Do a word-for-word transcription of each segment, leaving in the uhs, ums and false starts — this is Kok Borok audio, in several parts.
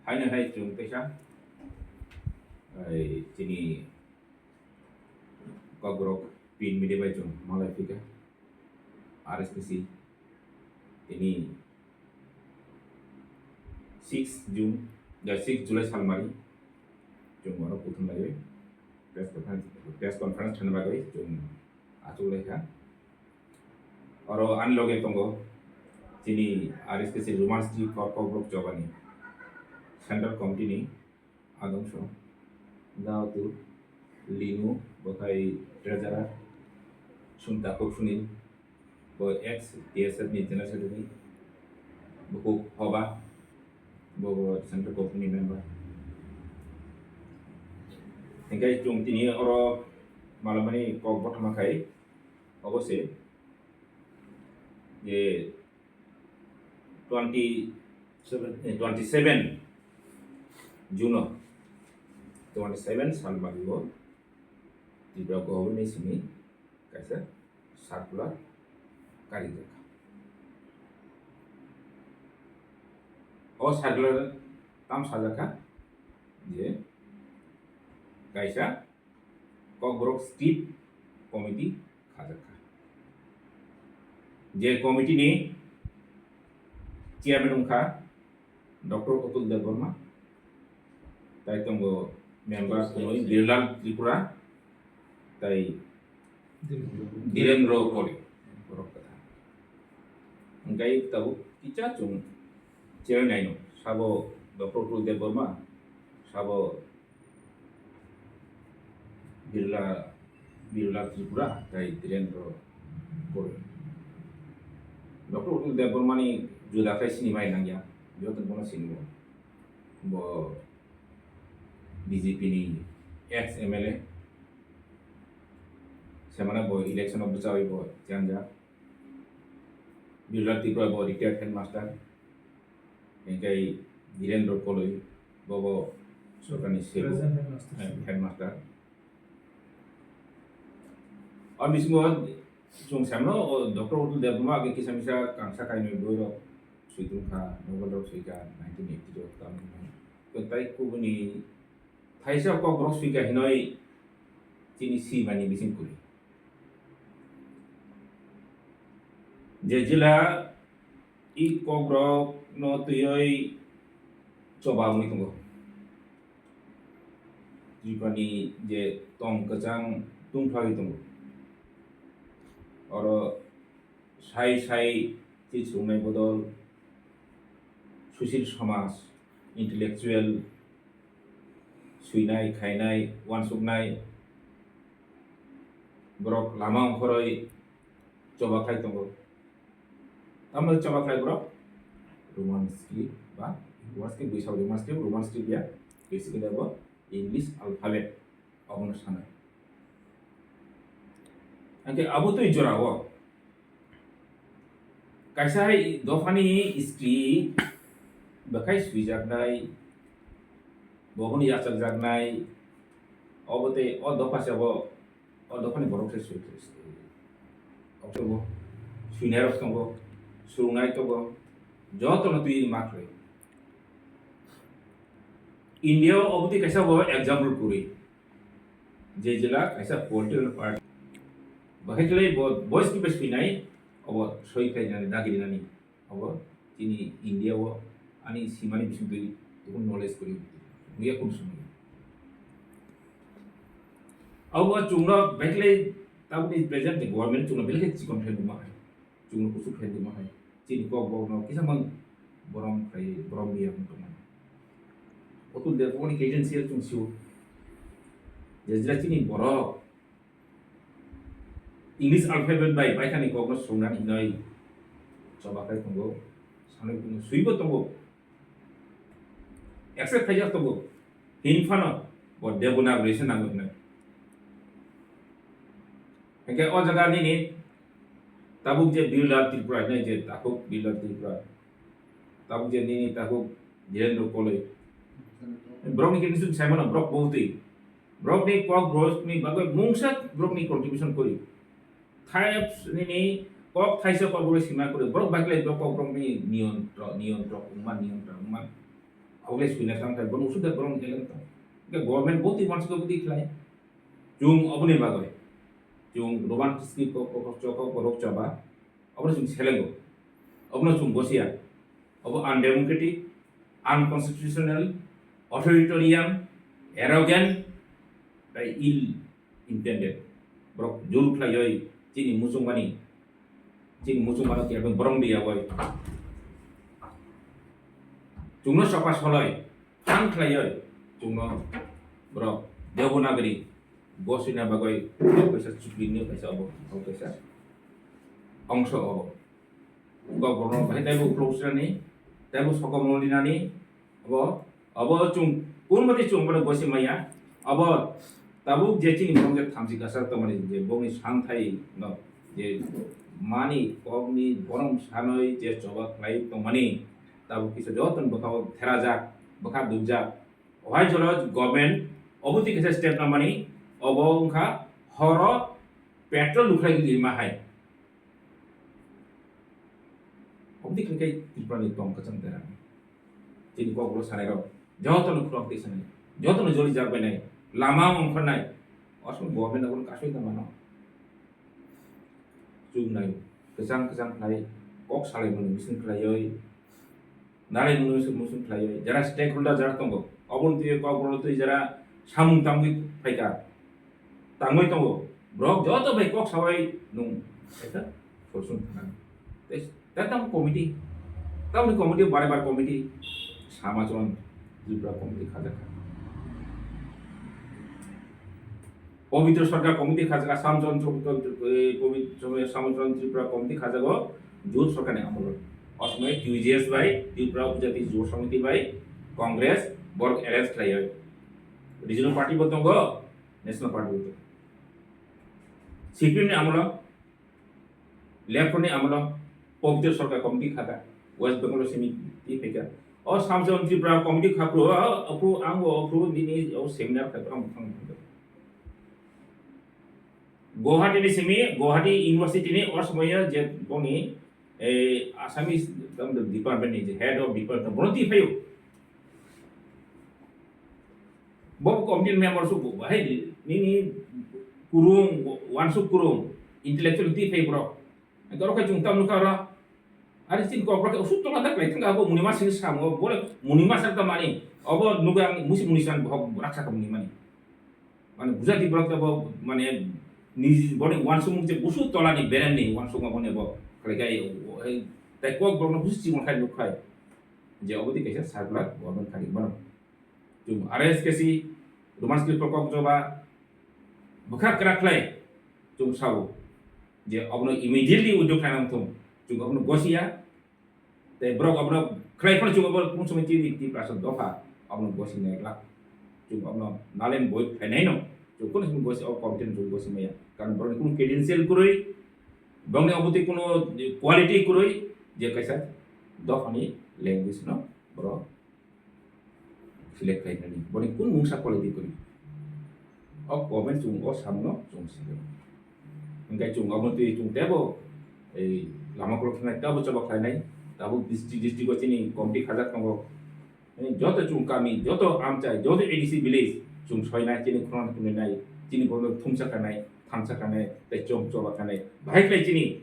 Haino hai chwng teisa, ai, chini Kokborok print media bai chwng malai phika, R S K C, tini six June, ya, six July salmari, chwng oro kuthum laiwi press conference, press conference thani bagwi chwng achuk laikha. Oro ani loge tongo chini R S K C Roman Script for Kokborok Chobani Central Committee ni adongso. Daotu Linu, bo khai treasurer, Sumta Koksunil, bo ex T S F ni general secretary, bo kuk Hoba, bo, bo Central Committee ni member. Hingke chwng tini oro malamani kok bothoma khai, obo se je twenty, eh, twenty seven June o, twenty seven salmari o Tripura government ni simi kaisa circular karijak. O circular tam sajak kha je kaisa Kokborok Script Committee khajak kha. Je committee ni chairman wngkha Doctor Atul Debbarma, tai tongo member kunui Birlal Tripura, tai Dhirendra Koli, borok kwthar. Hingkai tabuk kicha chwng cherwi naino, sabo Doctor Atul Debbarma, sabo Birla, Birla Tripura, tai Dhirendra Koli. Doctor Atul Debbarmani juda khai sini bai nangya, joto bono sini bo. Bo B J P ni ex M L A, semana bo election o bwchawi bo chanja. Birla Tripura bo retired headmaster. Hingkai Dhirendra Koloi, bobo sorkarni sebo, present headmaster. Eh, headmaster. O bisingo chwng samno o Doctor Atul Debbarma age kisa misa kangsa kainwi boirok swi tongkha, novel rok swikha, nineteen eighty rok tamo hwnwi. Tei kubuni thaisa kokborok swikha hinoi chini simani bising kwrwi. Je jila i kokrokno twiwi choba wngwi tongo. Tripurani je tong kwchang tungphlaiwi tongo. Oro sai sai twi chwrwngnai bodol sushil somaj, intellectual, swinai, khainai, uansuknai borok lama ongkhorwi choba khlai tongo. Tamo choba khlai borok Roman script ba Roman script, buisao Roman script, Roman script ya, basically abo English alphabet, abono sanai. Hingke abo twi jorao kaisa hai dophani script bwkhai swijaknai, bobono yachakjaknai, obo tei o dopha se bo, o dophani borok se swi, swi, swi, swinarok tongo, swrwngnai tongo, jotono twi ma khlai. India o obo twi kaisa bo example kwrwi. Je jila kaisa political party bahai khlai bo voice to face phinai, obo soi khlai nani, dagi nani, obo chini India o ani simani bisingtwi tubun knowledge kwrwi wngya kunu somoi. Abo chwngno bahai khlai tabukni present ni government chwngno belai khe chikon khlai numa hai. Chwngno kuchuk khlai tongma hai. Chini kok borokno kisa mang borom khlai, borom biya wng tongmani. Otul de kokni agency chwng sio. Je jila chini borok English alphabet bai baithani kokno swrwngna hinwi choba khlai tongo. Sanwi tongo, swibo tongo. Accept khaijak tongo. Hini phano bo Devanagari se nango hinwi. Hingke o jaga nini tabuk je Birla Tripura hinwi je takhuk Birla Tripura. Tabuk je nini takhuk Dhirendra Koloi. Borokni khe nisuk sai mano, borok bo twi. Borokni kok borokni bagwi mungsa borokni contribution kori. Thai nini kok thaisa kok borok sima kori. Borok baklai borok kok borokni niyontro, niyontro, wngma niyontro, wngma. Abo le suina tang tai, bono usuk da borok ni eleng tang. Hingke government boti mansi ko boti khlai. Chung oboni bagoi. Chung Roman script ko, ko, ko, ko, ko, rok chaba. Obono chung selengo. Obono chung gosia. Obo undemocratic, unconstitutional, authoritarian, arrogant, tai ill intended. Borok jul khlaioi chini muchungmani, chini muchungmano khe borong di yagoi. Chungno sokha soloi, phang khlaioi, chungno borok Devanagari gosina bagoi kaisa chukrini kaisa obo, obo kaisa ongso obo. Kok borokno bahai taibo uklok sinani, taibo sokomorno rinani, abo, abo chung, kun mate chung bono gosi maya, abo tabuk je chini borok je thamchi kasa tongmani, je bongni santhai no, je mani kokni borom sanoi je choba khlai tongmani, tabuk kisa joto ni bwkhao therajak, bwkha dubjak. Ohai jora government obo twi kaisa step namani, obo wngkha horo petrol lukhlai lima hai. Obdi khlai khe Tripura ni tong kwchang derang. Chini kok ulo sanai rok. Joto no khulok twi sanai. Joto no joli jak bai nai. Lama ongkhor nai. Osmo government abono kasui tong mano. Chuk nai. Kwchang kwchang khlai. Kok salai mani bising khlaioi. Nalai mani bising musung khlaioi. Jara stakeholder jara tongo. Oboni twi kok ulo twi jara samung tangwi phaikha. Tangwi tongo. Borok joto bai kok sabai nung. Kaisa solution thangani. Tei, tei tamo committee. Tamoni committee bare bare committee. Samachon Tripura committee khajakha. Pabitra Sarkar committee khajakha, Samachon Tripura, eh, Pabitra Samachon Tripura committee khajago Jot Sarkarni amolo. Osmai T U J S bai, Tripura Upajati Jot Samiti bai, Congress, borok arrange khlaioi. Regional party bo tongo, National Party bo tongo. C P M ni amolo, Left Front ni amolo, Pabitra Sarkar committee khaka, West Bengal simi ti phaikha. O Samachon Tripura committee khapru, o, o, aphru, ang bo, aphru, nini, o, seminar khapru, ang thang thang. Guwahati ni simi, Guwahati University ni, o, somoyo je, boni, eh, Assamese, um, department ni je, head of department, bono ti phaio. Bo committee member su bo, hai, nini kurung, wansuk kurung, intellectual ti phai borok. Ang khe oro khe chwng tam nukha oro. Ari chini kok borok khe usuk tola tak lai thangka bo munima sini sam o, bo le munima sar ta mani. Obo nugwi ang musi muni san bohok raksa ka munimani. Mane bujati borok ta bo mane niji boni wansuk mung je usuk tola ni berem ni wansuk ma boni bo. Khlai kai, eh, tai kok borok no busi chimon khai nuk khai. Je obo di kaisa circular government kha di mano. Chwng R S K C, Roman script kok joba, bwkha kwrak khlai chwng sao je obono immediately withdraw khlaina wngthung, chwng obono gosiya, tei borok obono khlai phano chwng obo kung somoi tini tini prasa dopha obono gosi nai glak, chwng obono nalen boi khlainai no, chwng kunu somoi gosi o committee no chwng gosi maya, karon borokni kunu credential kwrwi, borokni obo twi kunu quality kwrwi, je kaisa dophani language no borok select khlainani. Boni kun mungsa quality kwrwi? O comment chwng o samno chwng side. Hingke chwng omo twi chwng tebo ei lama kolok khlainai, tabo choba khlainai, tabuk district, district o chini committee khajak tongo. Joto chwng kami, joto amchai, joto A D C village chwng soinai, chini khorang twngnai, chini borok thumsa kanai, thamsa kanai, tei chwng choba kanai. Bahai khlai chini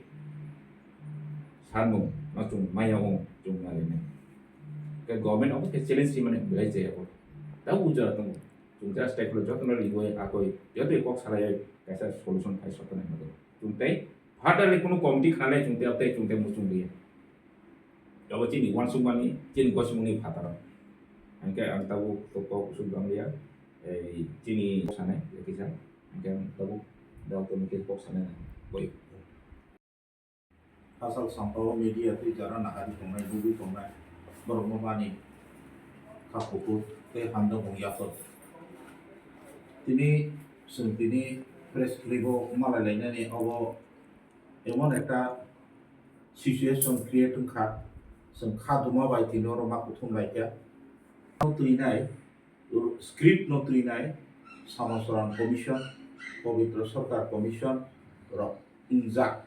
sanmung no chwng maya wng chwng nalinai. Ke government obo khe challenge rimani belai jaya bo. Tabuk jora tongo. Chwng just tei khwlai jotono rigoi akoi jotoi kok salai kaisa solution khai soknai hwnwi. Chwng tei further le kunu committee khanai chwng tei tei chwng tei muchung liya. Abo chini wansukmani chini gosimungni phataro. Hingke ang tabuk to kok usuk bang liya. Ei chini sanai kisa. Hingke ang tabuk dal to kok sanai. Boi. Hachal sampao media twi jara nahari tongnai, nugwi tongnai borokno mani kha kuphur tei hamjakmung yapharwi. Tini chwng tini press clip-o malai lainani obo emon ekta situation create wngkha, chwng kha duma bai tini oro ma kuthum laikha. Twi nai, script no twi nai, Samacharan Commission, Pabitra Sarkar Commission rok wngjak.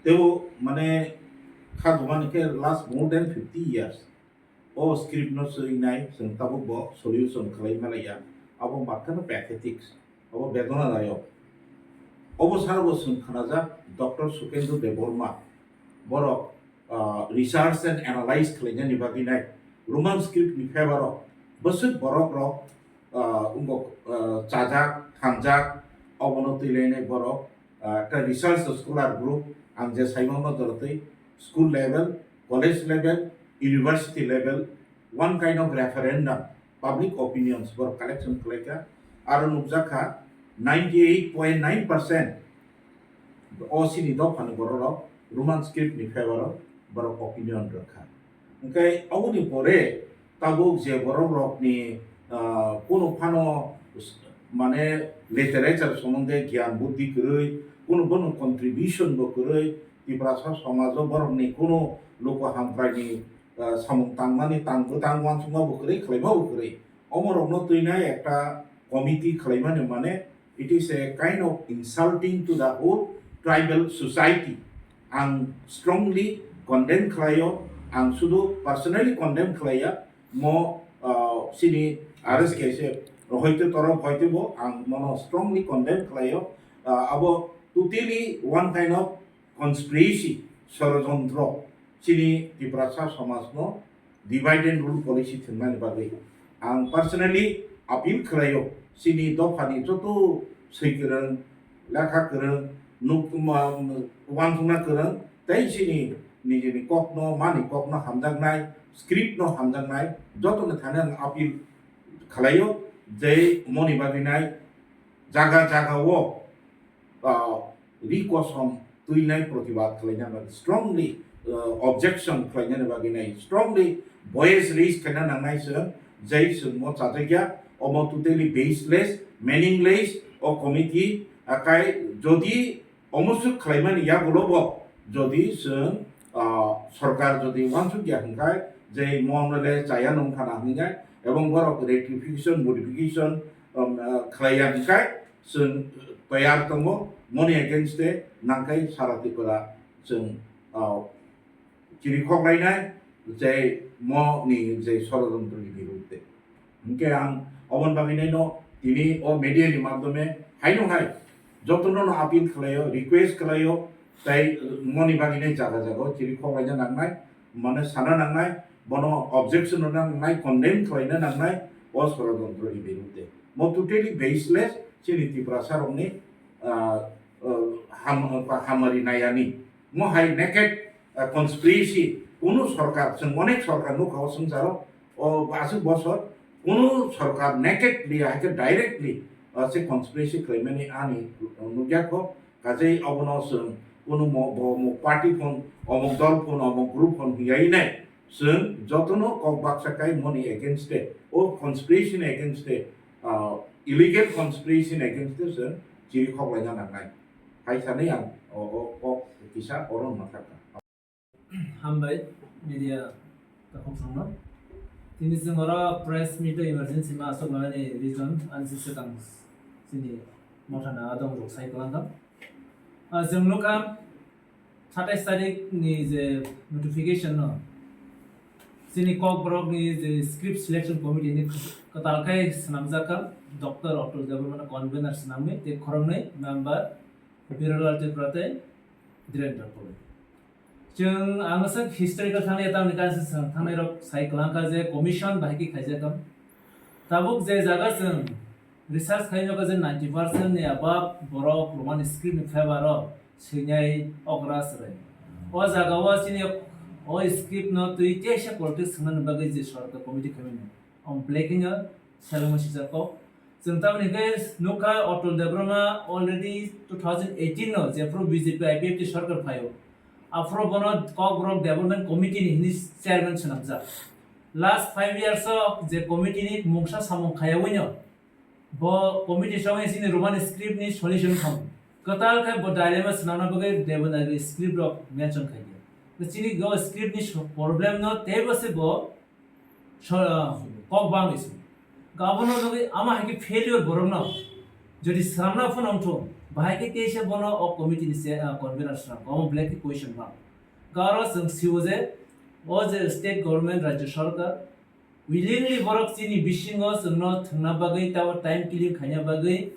Tebo mane kha duma ni khe last more than fifty years. O script no swingnai chwng tabuk bo solution khlai malaiya. Abo matkha no pathetics, abo bedona dayok. Obo sara bo chwng khnajak Doctor Sukendra Debbarma. Borok, ah, research and analyze khlainani bagwi nai Roman script ni favor o bwswk borok rok, ah, wngkok, ah, chajak, thanjak, obono twilainai borok, ah, ekta research scholar group, ang je saimano jorotwi school level, college level, university level, one kind of referendum, public opinions borok collection khlaikha, aro nukjakha ninety eight point nine percent o chini dophani bororok Roman script ni favor o borok opinion rwkha. Hwnkhe aboni pore tabuk je borok rokni, ah, kunu phano s-, mane literature somonde giyan buddhi kwrwi, kunu bono contribution bo kwrwi, Tiprasa somajo borokni kunu luku hamkraini, ah, samung tangmani tang bwtang uansukma bo kwrwi, khlaima bo kwrwi. Omorokno twinai ekta committee khlaimani mane it is a kind of insulting to the whole tribal society. Ang strongly condemn khlaio, ang sudu personally condemn khlaiya, mo, ah, sini R S K S F hoite torof hoite bo ang mono strongly condemn khlaio. Ah, abo totally one kind of conspiracy, sorojontro, chini Tiprasa somajno divide and rule policy thwngmani bagwi. Ang personally appeal khlaio, chini dophani joto swi kwrwng, lekha kwrwng, nuk-, ma-, uansukna kwrwng, tei chini nijini kokno, mani kokno hamjaknai, script no hamjaknai, jotoni thani ang appeal khlaio, je moni bagwi nai jaga jaga o, ah, ri kosom twinai protibad khlaina bagwi, strongly, ah, objection khlainani bagwi nai, strongly voice raise khlaina nangnai chwng, jai chwng mo chajakya, omo totally baseless, meaningless, o committee, akai jodi omo swk khlaimani yagulo bo jodi chwng, ah, sorkar jodi uansukya hwnkhe, je mo le chaya nung khana hwnkhe, ebong borok rectification, modification, um, ah, khlaiya hwnkhe, chwng toyar tongo, moni against de nangkhai sara Tripura chwng, ah, chirikhok lainai, je mo ni je sorojontro ni birudde. Hwnkhe ang oboni bagwi naino tini o media ni madhyome haino hai jotono no appeal khlaio, request khlaio, tai moni bagwi nai jaga jaga o chirikhok laina nangnai, mane sana nangnai, bono objection rwna nangnai, condemn khlaina nangnai o sorojontro ni birudde. Mo totally baseless, chini Tiprasa rokni, ah, ah, ham-, hamari nayani. Mo hai naked, ah, conspiracy, kunu sorkar, chwng onek sorkar nukha o swngcharo, o aswk bosor, kunu sorkar nakedly, hai khe directly, ah, se conspiracy khlaimani ani nukya kho, kajai obono chwng kunu mo-, bo-, mo party phone, omok dol phone, omok group phone hiyai nai. Chwng jotono kok baksa kai moni against de, o conspiracy ni against de, ah, illegal conspiracy ni against de chwng chiri khok laina nangnai. Hai sanai ang o, o kok kisa oro ma thaka. Hambai media takhuk songno. Tini chwng oro press meet o emergency ma aswk manani reason ani se swkang chini motha na adong rok sai kwlangkha. Ah, chwng nukha satais tarik ni je notification no, chini Kokborok ni je script selection committee ni kwtal khe swnamjak kha, Doctor Atul Debbarma no convener swnamwi tei khoroknwi member Birolal Tripura tei Dhirendra Koloi. Chwng ang aswk historical thangwi tamni kaisa swng thangnai rok sai kwlangkha je commission bahai khe khaijak kha. Tabuk je jaga chwng research khainai je ninety percent ni above borok Roman script ni favor o swinai okra chwrai. O jaga o chini o script no twi teisa politics swngnani bagwi je sorkar committee khaimani, om blacking o selengma sijak kok. Chwng tamoni hwnkhe nukha Atul Debbarma already two thousand eighteen no jephru B J P I P F T sorkar phaio, aphuru bono Kokborok Development Committee ni hwnwi chairman swnamjak. Last five years o je committee ni mungsa samung khayawino, bo committee songwi chini Roman script ni solution khamu. Kwtal khe bo dilemma swnamna bagwi Devanagari script rok mention khaikha. Chini go script ni so-, problem no teibo se bo so-, kok bangwi se. Abono bagwi ama hai khe failure borok no jodi swnamna phano wngthu, bahai khe teisa bono o committee ni se, ah, convener swnam, omo belai khe question bang. Garo chwng siwo je O je state government, Rajya Sarkar willingly borok chini bisingo chwngno thwngna bagwi tabo time killing khaina bagwi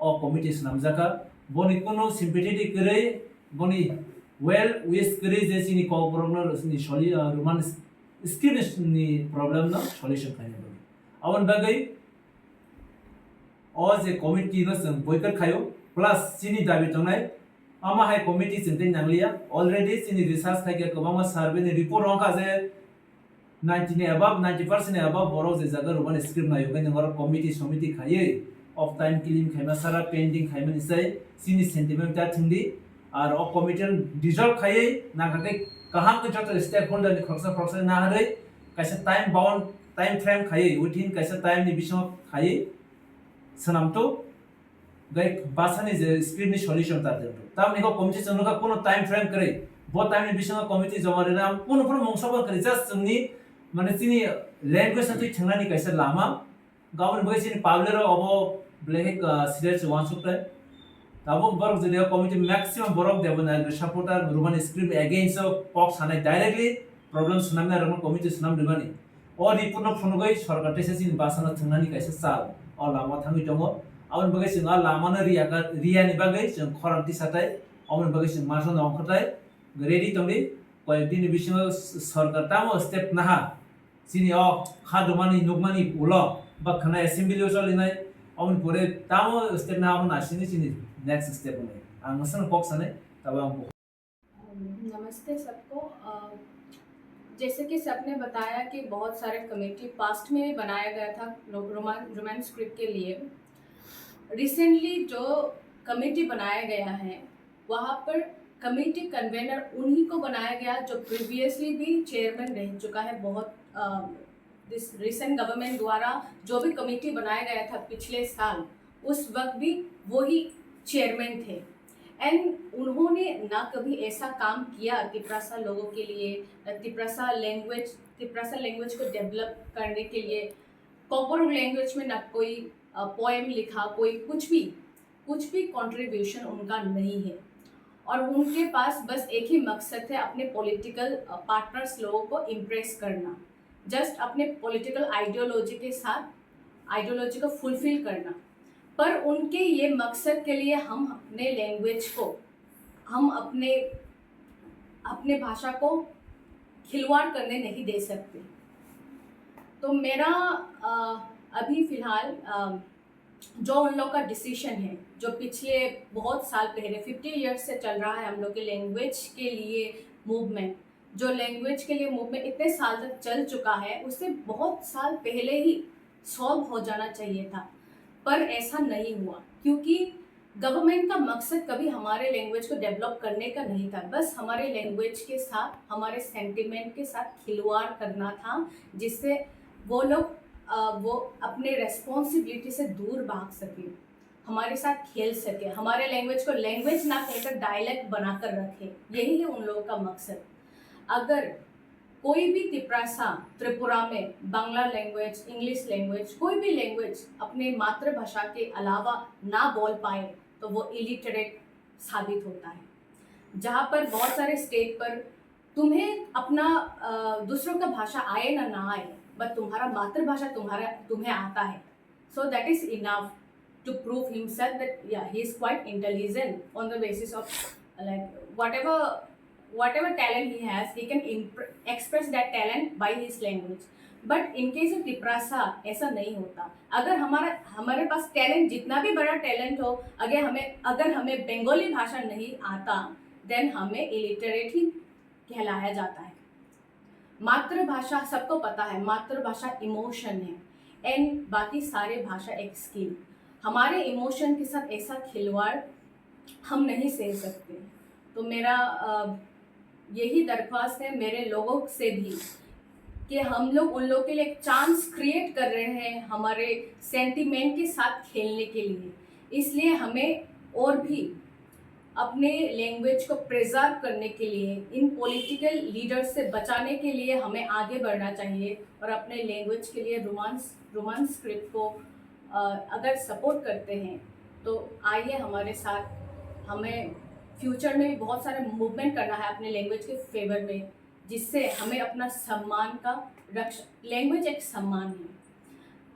o committee swnamjakha. Boni kunu sympathetic kwrwi, boni well wish kwrwi je chini kokborokno chini soli-, uh, Roman script ni problem no solution khaina bagwi. Aboni bagwi o je committee no chwng boycott khaio, plus chini dabi tongnai, ama hai committee chwng tei nangliya. Already chini research khaikha, kwbangma survey ni report rwngkha je ninety ni above, ninety percent ni above borok je jaga Roman script naio, khe norok committee somiti khaiwi of time killing khaima sara pending khaimani sai chini sentiment ta thwngdi. Ar o committee dissolve khaiwi nangkha khe kaham khe joto stakeholder ni khoroksa khoroksa naharwi kaisa time bound, time frame khaiwi within kaisa time ni bisingo khaiwi swnamtu. Gai basani je script ni solution ta dengtu. Tamni ko committee chwng nukha kuno time frame kwrwi. Bo time ni bisingo committee joma rwna ang kuno phano mungsa bo kwrwi. Just chwngni, mane, chini language no twi thwngnani kaisa lama. Gaboni bagwi chini public rok obo belai khe, ah, serious wansuk tai. Tabuk borok jodi o committee maximum borok Devanayani supporter, Roman script against o kok sanai directly problem swnamnai rokno committee swnam rwmani. O report no phunugwi sorkar teisa chini basano thwngnani kaisa chal o lama thangwi tongo. Aboni bagwi chwng a lamano riya ka, riyani bagwi chwng khorang tisatai, aboni bagwi chwng masano ongkhatai ready tongdi. Koyek dini bisingo s-, sorkar tamo step naha chini o kha dumani nukmani ulo ba khana assembly o cholinai, aboni pore tamo step naha, abo nasini chini next step wngnai. Ang masano kok sanai, tabo ang नमस्ते सबको। अ, जैसे कि सबने बताया कि बहुत सारे committee past में भी बनाया गया था रो-, रोमान, रोमैंस स्क्रिप्ट के लिए। रिसेंटली जो कमेटी बनाया गया है, वहाँ पर कमेटी कन्वेनर उन्हीं को बनाया गया जो प्रीवियसली भी चेयरमैन रह चुका है। बहुत, अ, दिस रिसेंट गवर्नमेंट द्वारा जो भी कमेटी बनाया गया था पिछले साल, उस वक्त भी वही चेयरमैन थे। एंड उन्होंने ना कभी ऐसा काम किया तिपरासा लोगों के लिए, ना तिपरासा लैंग्वेज, तिपरासा लैंग्वेज को डेवलप करने के लिए, कॉकबोरोक लैंग्वेज में ना कोई, अ, पोएम लिखा, कोई कुछ भी, कुछ भी कंट्रीब्यूशन उनका नहीं है। और उनके पास बस एक ही मकसद है अपने पॉलिटिकल, अ, पार्टनर्स लोगों को इम्प्रेस करना, जस्ट अपने पॉलिटिकल आइडियोलॉजी के साथ, आइडियोलॉजी को फुलफिल करना। पर उनके ये मकसद के लिए हम अपने लैंग्वेज को, हम अपने, अपने भाषा को खिलवाड़ करने नहीं दे सकते। तो मेरा, अ, अभी फ़िलहाल, अ, जो उन लोग का डिसीजन है, जो पिछले बहुत साल पहले, फिफ्टी ईयर्स से चल रहा है हम लोग के लैंग्वेज के लिए मूवमेंट, जो लैंग्वेज के लिए मूवमेंट इतने साल तक चल चुका है, उसे बहुत साल पहले ही सॉल्व हो जाना चाहिए था, पर ऐसा नहीं हुआ, क्योंकि गवर्नमेंट का मकसद कभी हमारे लैंग्वेज को डेवलप करने का नहीं था, बस हमारे लैंग्वेज के साथ, हमारे सेंटिमेंट के साथ खिलवाड़ करना था, जिससे वो लोग, अ, वो अपने रेस्पॉन्सिबिलिटी से दूर भाग सके, हमारे साथ खेल सके, हमारे लैंग्वेज को लैंग्वेज ना कहकर डायलेक्ट बनाकर रखे, यही है उन लोगों का मकसद। अगर कोई भी तिपरासा त्रिपुरा में बांग्ला लैंग्वेज, इंग्लिश लैंग्वेज, कोई भी लैंग्वेज अपने मातृभाषा के अलावा ना बोल पाए, तो वो इलिटरेट साबित होता है। जहाँ पर बहुत सारे स्टेट पर तुम्हें अपना, अ, दूसरों का भाषा आए ना ना आए, बट तुम्हारा मातृभाषा तुम्हारा, तुम्हें आता है। So that is enough to prove himself that, yeah, he is quite intelligent on the basis of, like, whatever, whatever talent he has, he can impr-, express that talent by his language. But in case of Tiprasa, ऐसा नहीं होता। अगर हमारा, हमारे पास टैलेंट, जितना भी बड़ा टैलेंट हो, अगर हमें, अगर हमें बंगाली भाषा नहीं आता, देन हमें इलिटरेट ही कहलाया जाता है। मातृभाषा, सबको पता है, मातृभाषा इमोशन है, एंड बाकी सारे भाषा एक स्किल। हमारे इमोशन के साथ ऐसा खिलवाड़ हम नहीं सह सकते। तो मेरा, अ, यही दरख्वास्त है मेरे लोगों से भी कि हम लोग उन लोगों के लिए एक चांस क्रिएट कर रहे हैं हमारे सेंटिमेंट के साथ खेलने के लिए। इसलिए हमें और भी अपने लैंग्वेज को प्रिजर्व करने के लिए, इन पॉलिटिकल लीडर्स से बचाने के लिए हमें आगे बढ़ना चाहिए और अपने लैंग्वेज के लिए रोमांस, रोमन स्क्रिप्ट को, अ, अगर सपोर्ट करते हैं तो आइए हमारे साथ। हमें फ्यूचर में भी बहुत सारे मूवमेंट करना है अपने लैंग्वेज के फेवर में, जिससे हमें अपना सम्मान का रक्षा, लैंग्वेज एक सम्मान है।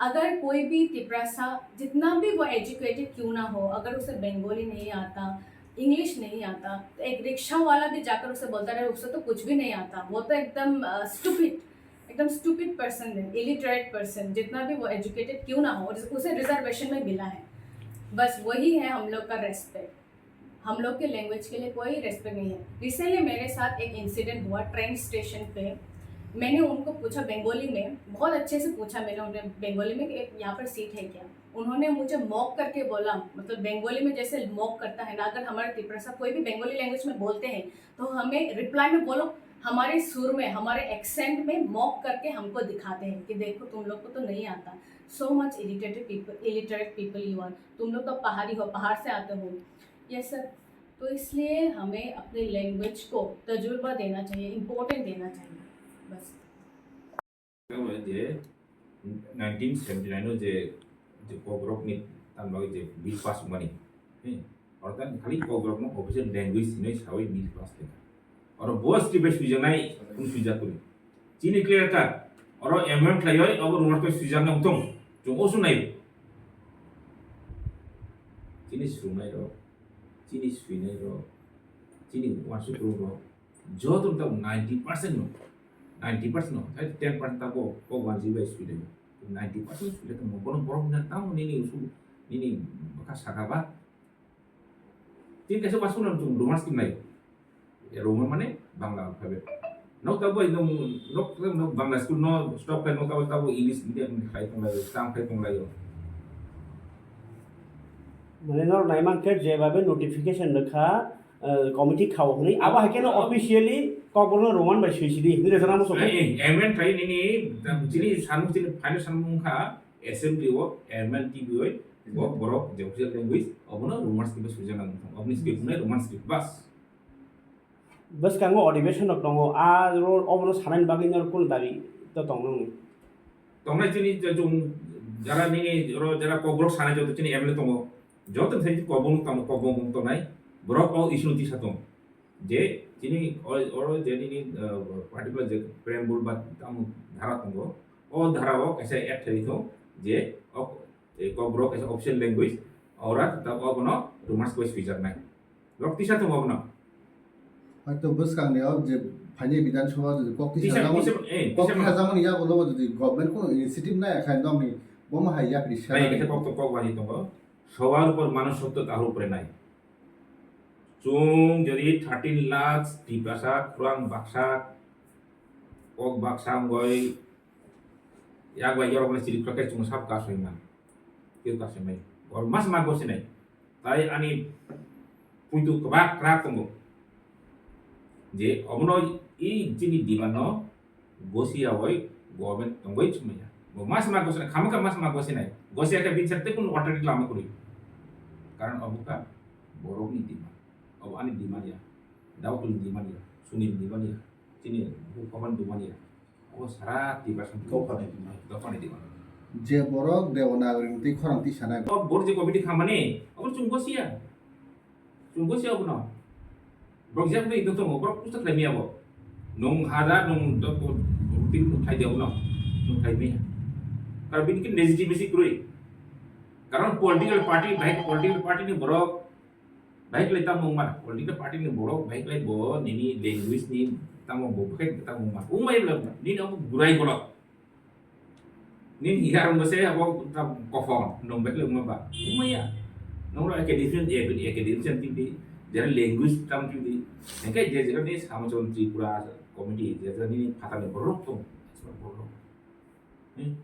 अगर कोई भी तिपरासा, जितना भी वो एजुकेटेड क्यों ना हो, अगर उसे बंगाली नहीं आता, इंग्लिश नहीं आता, तो एक रिक्शा वाला भी जाकर उसे बोलता रहे, "उसे तो कुछ भी नहीं आता, वो तो एकदम स्टूपिड, एकदम स्टूपिड पर्सन है, इलिटरेट पर्सन।" जितना भी वो एजुकेटेड क्यों ना हो, उसे रिजर्वेशन में मिला है। बस वही है हम लोग का रेस्पेक्ट। हम लोग के लैंग्वेज के लिए कोई रेस्पेक्ट नहीं है। रिसेंटली मेरे साथ एक इंसिडेंट हुआ ट्रेन स्टेशन पे। मैंने उनको पूछा बंगाली में, बहुत अच्छे से पूछा मैंने उन्हें बंगाली में कि यहाँ पर सीट है क्या। उन्होंने मुझे मॉक करके बोला, मतलब बंगाली में जैसे मॉक करता है ना, अगर हमारे तिपरासा कोई भी बंगाली लैंग्वेज में बोलते हैं तो हमें रिप्लाई में बोलो, हमारे सुर में, हमारे एक्सेंट में मॉक करके हमको दिखाते हैं कि देखो, तुम लोग को तो नहीं आता। So much illiterate people, illiterate people you are। तुम लोग तो पहाड़ी हो, पहाड़ से आते हो, ये सब। तो इसलिए हमें अपने लैंग्वेज को तजुर्बा देना चाहिए, इम्पोर्टेंट देना चाहिए। बस। Tamo je nineteen seventy nine o je, je Kokborok ni tamni bagwi je bill pass wngmani, hmm, oro tamo khali Kokborok no official language hinwi sawi bill pass khaikha. Oro bo script bai swijaknai, hmm, swijak kwrwi. Chini clear kha, oro amendment khlaiwi abo Roman script swijaknai wngthong, chwng o swngnai. Chini swrwngnairok, chini swinairok, chini uansuk rok, joto tamo ninety percent no, ninety percent no, hai ten percent tamo kok wanjwi bai swinai, ninety percent swinai tamo, bono borok wngkha tamo nini usu, nini bwkha saka ba, tin kaisa uansuk no chwng Roman script nai, Roman mane Bangla alphabet. Nok tabo ekdom nok, nok Bangla school no stop khai, nok tabo, tabo English medium khai tonglai, tang khai tonglai. Mane norok naimankhe jebabe notification rwkha, eh, committee khao hwnwi, abo hai kheno officially Kokborok no Roman bai swi sidi hwnwi rwjaknai muchung. Eh, eh, amendment khai nini, chini sanmung, chini final sanmung wngkha assembly o amendment twiwi bo borok je official language obono Roman script bai swijak nang, oboni script wngnai Roman script bas. Bwskango adhibeshon rok tongo, a ro-, obono sanani bagwi norok kunu dabi to tongnani? Tongnai chini je chwng jara nini oro jara Kokborok sanai joto chini M L A tongo, joto sai Kokborok tamo Kokborok tongnai, borok o issue no tisa tong. Je chini o-, oro je nini, uh, particular je preamble ba tamo dhara tongo, o dhara o kaisa act khai thung je o, e, Kokborok kaisa official language, ora ta obono Roman script bai swijaknai. Rok tisa tongo abono. Hoito bwskangni o je phaini Bidhan Sabha jodi kok tisa Tisa, jamani, tisa, eh, kok tisa tisa ma- jamani yagulo jodi government kono initiative nai kha nokni bomo hai yapri Nai sera. Khe kok to kok wani tongo. Sawar upor manush sotto tahur upore nai. Chwng jodi thirteen lakhs Tiprasa khurang baksa, kok baksa wngoi, yak bai yorok ni chiri khe chwng sab kasoi man. Keu kasoi mai. Or mas ma gosinai. Tai ani puitu kwbak kwrak tongo. Je obono i chini demand no gosi yawi government tongoi chumaya. Bo mas ma gosinai, khamaka mas ma gosinai. Gosi yakhe bini sakte kun alternative lama kwrwi. Karon obo ka borok ni demand. Obo ani demand ya. Daukul ni demand ya. Sunil demand ya. Chini bu koman demand ya. Abo sara Tiprasa Dophani demand. Dophani demand. Je borok Devanagari ni twi khorang tisanai. O borok je committee khamani, abo chwng gosi ya. Chwng gosi ya abono. Borok je bai do tongo, borok pusto khlai maya bo. Nung hajar, nung do, do, do, tin nung khlai di abono. Nung khlai maya. Karon bini khe legitimacy kwrwi. Karon political party, bahai political party ni borok Bahai kwlai tamo wngma, political party ni borok bahai kwlai bo nini language ni tamo bo bahai tamo wngma. Wngma ya bwlai wngma. Nini abo gurai bolok. Nini hiya rwngbo se abo tam kophon. Nwng bahai kwlai wngma ba. Wngma ya. Nwng ro academician, academician twi di. Jera language tam twi di. Hingke je jera ni Samachon Tripura committee, je jera nini phatar ni borok tong. Borok. Hmm?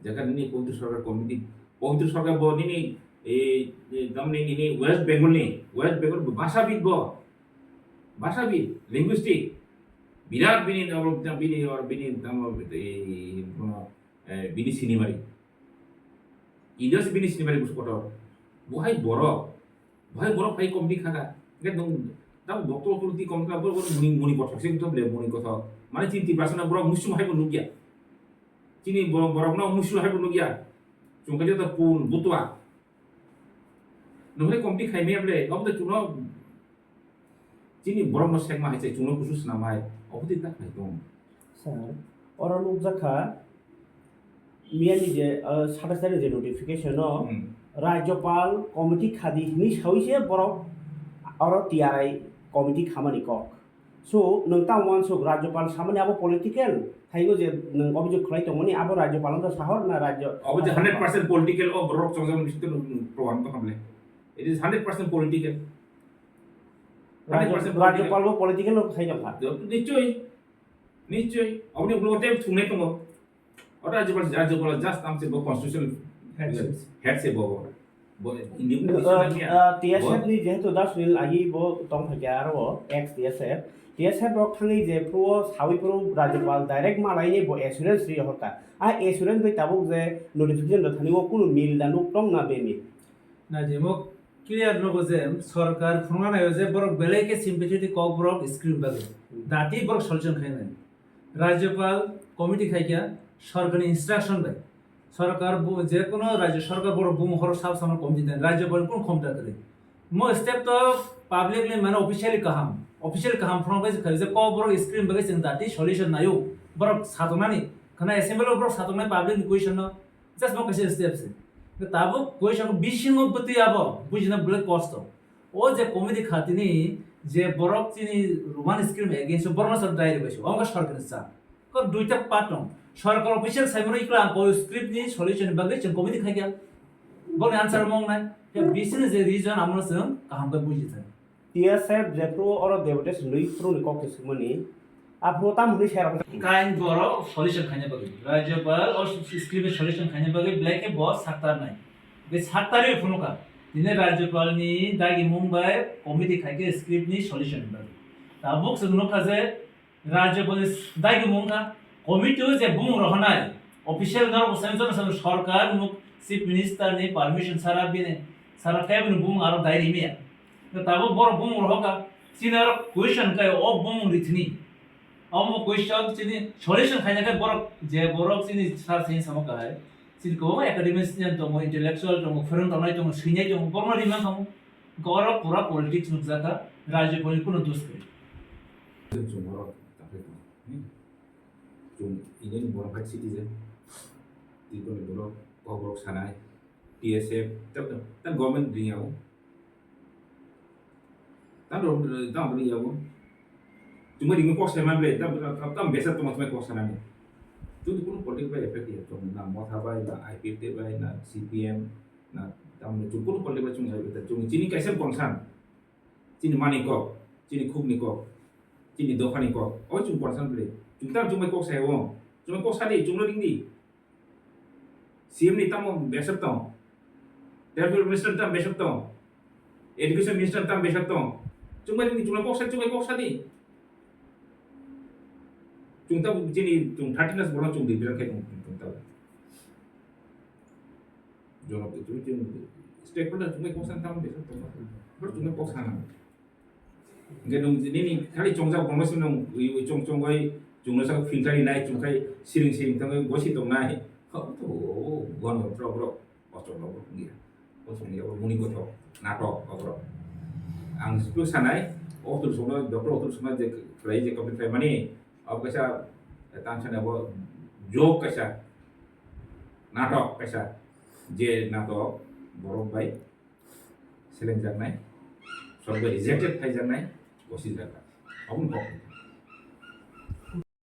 Jaka nini Pawitro Sarkar committee, Pawitro Sarkar bo nini, e, e, tamni nini West Bengal ni, West Bengal bo bhasha bid bo, bhasha bid, linguistic, birat bini, bini, or bini, tamo, e, bono, e, bini sinimari. India se bini sinimari busu kotor. Bo hai borok, Bahai borok phai committee kha kha. Hingke nwng tamo doctor authority committee kha, borok muni, muni kothok se wngtong ble, muni kothok. Mane chini Tiprasa no borok musu hai bo nukya. Chini borok, borok no musu hai bo nukya. Chwng khe joto pun, butwa. Nwng hwnwi committee khai maya ble, obo de chwngno chini borok no sekma hai se, chwngno kusu swnam hai. Oboni tak nai tong. Sir, oro nukjakha, miyani je, uh, satais tarik je notification o, Hmm. Rajyapal committee khadi hinwi sawi se borok oro T R I committee khamani kok. So, nwng tamo uansuk Rajyapal samani abo political, thaigo je nwng obijok khlai tongmani abo Rajyapal no sahor na Rajya. Obo je hundred percent political o borok chongjak ni bising twi proman tong hamle. It is hundred percent political. Hundred percent Rajya-, political. Rajyapal bo political no khai tongkha. Nichoi, nichoi. Oboni ulo tei thungnai tongo. Oro Rajyapal, Rajyapal just amse bo constitutional head se. Head se bo. Bo Indian Uh, constitution niya. Uh, T S F bo ni jehetu da Sunil agi bo tong phaikha aro ex T S F. T S F rok thangwi je phuru o sawi phuru Rajyapal direct malaini bo assurance ri horkha. A assurance bai tabuk je notification rok thani o kunu mil da nuk tong na bemil. Na jemo clear nogo je sorkar phunukna naio je borok belai khe sympathetic kok borok script bagwi. Dati borok solution khainai. Rajyapal committee khaikha sorkarni instruction bai. Sorkar bo, je kono rajya sorkar borok bumung horo sab samano committee dan. Rajyapal kun khomta kwrwi. Mo step to publicly mane officially kaham. Officially kaham phunuk bai khaio je kok borok script bagwi chwng dati solution naio. Borok satoknani. Khana assembly borok satoknai public ni question no. Just mo kaisa step se. Tabuk question bisingo bwtwi abo bujina belai kosto. O je committee khatini je borok chini Roman script against o borokno sir diary bai se. Ongkha sorkarni cha. Ko duita part tong. Sorkar official saimano ikla ang ko script ni solution ni bagwi chwng committee khaikha. Boni answer mong nai. Ya bisini je reason amno chwng kaham khe buji thang. T S F jephru oro deputation lui phru ni kok se sumani. Aphru tam hwnwi sai rok. Kain borok solution khaina bagwi. Rajyapal o script ni solution khaina bagwi belai khe bo saktar nai. Be saktarwi phunukha. Tini Rajyapal ni dagi mung bai committee khaikhe script ni solution ni bagwi. Tabuk chwng nukha je Rajyapal ni dagi mung kha committee o je bumung rohornai official norok bwsai jono salo sorkar nuk chief minister ni permission sara bini sara khe bini bumung aro dai rimya. Tabuk borok bumung rohorkha chini aro question kai o bumung rithini. Omo question chini solution khaina khe borok je borok chini sar sini samo kahai. Chini kwbangma academician tongo, intellectual tongo, phwrwng tongnai tongo, swinai tongo, borokno rimang khamu. Hwnkhe oro pura politics nukjakha, Rajyapalni kunu dos kwrwi. Chwng borok takhai tongo. Hmm. Chwng Indian borok hai citizen. Tripurani borok, kok borok sanai, T S F, tei, tei government ringya o. Tamo, tamo ni yago. Chuma ringwi kok sai man ble, tam, tam, tam besa tongma chuma kok sanani. Chwng kunu politics bai effect ya, chwng na Motha bai, na I P F T bai, na C P M, na tamo chwng kunu politics bai chwng ya, chwng chini kaisa concern. Chini mani kok, chini khukni kok, chini dophani kok. O chwng concern ble. Chwng tam chuma kok sai o. Chuma kok sadi, chwngno ringdi. C M ni tamo besok tong. Transport minister tamo besok tong. Education minister tamo besok tong. Chwngbai ni chwngno kok sa, chwngbai kok sa di. Chwng tamo chini chwng thirty nas borok chwng di bilang khai chwng, chwng tamo. Jono chwng, chwng stakeholder chwngbai kok sa tamo besok tong. Bor chwngbai kok sa na. Hingke nwng nini khali chongjak borokno se nwng ui ui chong chong bai chwngno sak filter rinai chwngkhai siring siring tongwi gosi tongnai. Hok to, o, o, o, bono borok borok kochok rok borok wngya. Kochok wngya borok muni kothok natok borok. Ang sipro sanai, o hotel songno, doctor hotel songno je khlai je complete khlai mani, abo kaisa, eh, tang sanai abo joke kaisa natok kaisa je natok borok bai selengjaknai, sorbai rejected khaijaknai, gosijaknai. Aboni kok.